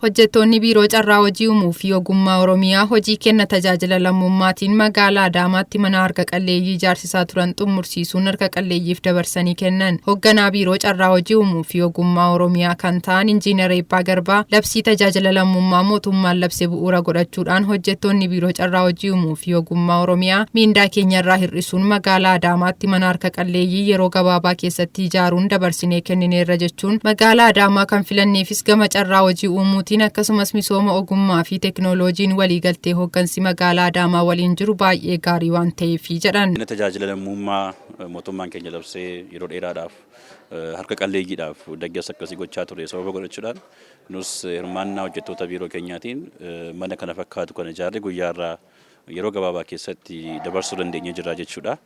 Hojjettoonni Biiroo Carraa Hojii Uumuu fi Ogummaa Oromiyaa hojii kenna tajaajila lammummaatiin magaalaa Adaamaatti mana harka qalleeyyii ijaarsisaa turan xumursiisuun harka qalleeyyiif dabarsanii kennan. Hogganaa Biiroo Carraa Hojii Uumuu fi Ogummaa Oromiyaa kan ta'an Injiinar Eebbaa Garbaa labsii tajaajila lammummaa mootummaan labse bu'uura godhachuudhaan hojjettoonni Biiroo Carraa Hojii Uumuu fi Ogummaa Oromiyaa miindaa keenyarraa hir'isuun magaalaa Adaamaatti mana harka qalleeyyii yeroo gabaabaa keessatti ijaaruun dabarsinee kennineerra jechuun, magaalaa Adaamaa kan filanneefis gama carraa hojii uumuutiin akkasumas misooma ogummaa fi teekinooloojiin waliigaltee hooggansi magaalaa Adaamaa waliin jiru baay'ee gaarii waan ta'eefi jedhan. Tajaajila lammummaa mootummaan keenya labsee yeroo dheeraadhaaf harka qalleeyyiidhaaf deeggarsa akkasii gochaa ture sababa godhachuudhaan, nus hirmaannaa hojjettoota biiroo keenyaatiin mana kana fakkaatu kan ijaarre guyyaarraa yeroo gabaabaa keessatti dabarsuu dandeenyee jirra jechuudha.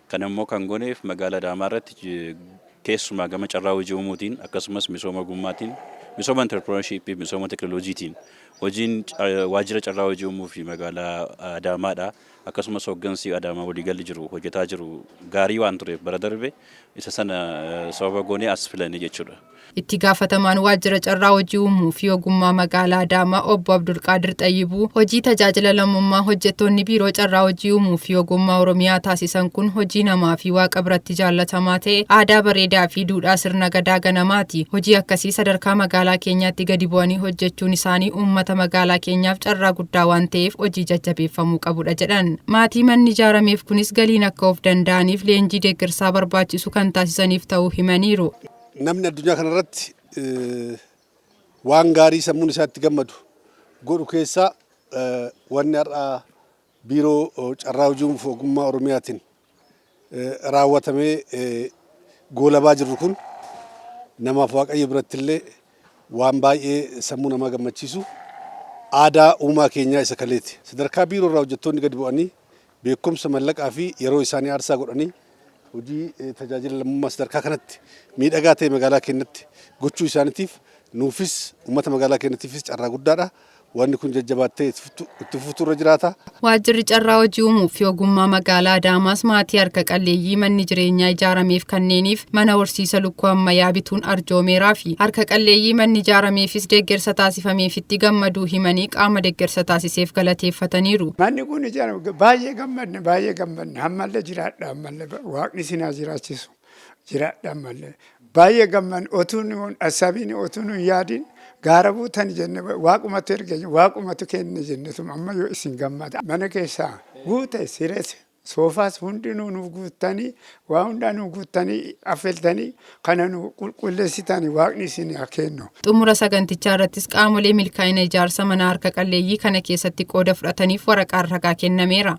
Kan immoo kan gooneef magaalaa Adaamaa irratti keessumaa gama carraa hojii uumuutiin, akkasumas misooma ogummaatiin, misooma entrepreneurship, misooma teekinooloojiitiin hojiin waajjira carraa hojii uumuu fi magaalaa Adaamaadha. Akkasumas hooggansi Adaamaa waliigalli jiru hojjetaa jiru gaarii waan tureef, bara darbe isa sana sababa goonee as filanne jechuudha. Itti gaafatamaan waajjira carraa hojii uumuu fi ogummaa magaalaa Adaamaa obbo Abdulqaadir Xayyibuu hojii tajaajila lammummaa hojjettoonni biiroo carraa hojii uumuu fi ogummaa Oromiyaa taasisan kun hojii namaa fi Waaqa biratti jaallatamaa ta'e, aadaa bareedaa fi duudhaa sirna gadaa ganamaati. Hojii akkasii sadarkaa magaalaa keenyaatti gadi bu'anii hojjechuun isaanii uummata magaalaa keenyaaf carraa guddaa waan ta'eef hojii jajjabeeffamuu qabudha jedhan. Maatii manni ijaarameef kunis galiin akka of danda'aniif leenjii deeggarsaa barbaachisu kan taasisaniif ta'uu himaniiru. Namni addunyaa kanarratti waan gaarii sammuun isaa itti gammadu godhu keessaa wanni har'a biiroo carraa hojii uumuuf ogummaa Oromiyaatiin raawwatamee goolabaa jirru kun namaaf Waaqayyo biratti illee waan baay'ee sammuu namaa gammachiisu, aadaa uumaa keenyaa isa kaleeti. Sadarkaa biiroo irraa hojjettoonni gadi bu'anii beekumsa, mallaqaa fi yeroo isaanii aarsaa godhanii hojii tajaajila lammummaa sadarkaa kanatti miidhagaa ta'e magaalaa keenyatti gochuu isaaniitiif nuufis uummata magaalaa keenyatiifis carraa guddaadha. Wanni kun jajjabaattee itti fufuutu irra jiraata. Waajjirri carraa hojii uumuu fi ogummaa magaalaa Adaamaas maatii harka qalleeyyii manni jireenyaa ijaarameef kanneeniif mana horsiisa lukkuu ammayyaa bituun arjoomeeraa fi harka qalleeyyii manni ijaarameefis deeggarsa taasifameefitti gammaduu himanii, qaama deeggarsa taasiseef galateeffataniiru. Manni kun ijaarame baay'ee gammadne, baay'ee gammadne. Ammallee jiraadha, ammallee Waaqni isin haa jiraachisu, jiraadha ammallee. Baay'ee gammadne. Otuu nuun assabiin, otuu nuun yaadin gaara buutan jenne, Waaqumatu erge, Waaqumatu kenne jennetuma amma yoo isin gammada. Mana keessaa guute, sirees, soofaas hundinuu nuuf guuttanii, waa hundaa nuuf guuttanii, affeeltanii kana nu qulqulleessitanii, Waaqni isin haa kennu. Xumura sagantichaa irrattis qaamolee milkaa'ina ijaarsa mana harka qalleeyyii kana keessatti qooda fudhataniif waraqaan ragaa kennameera.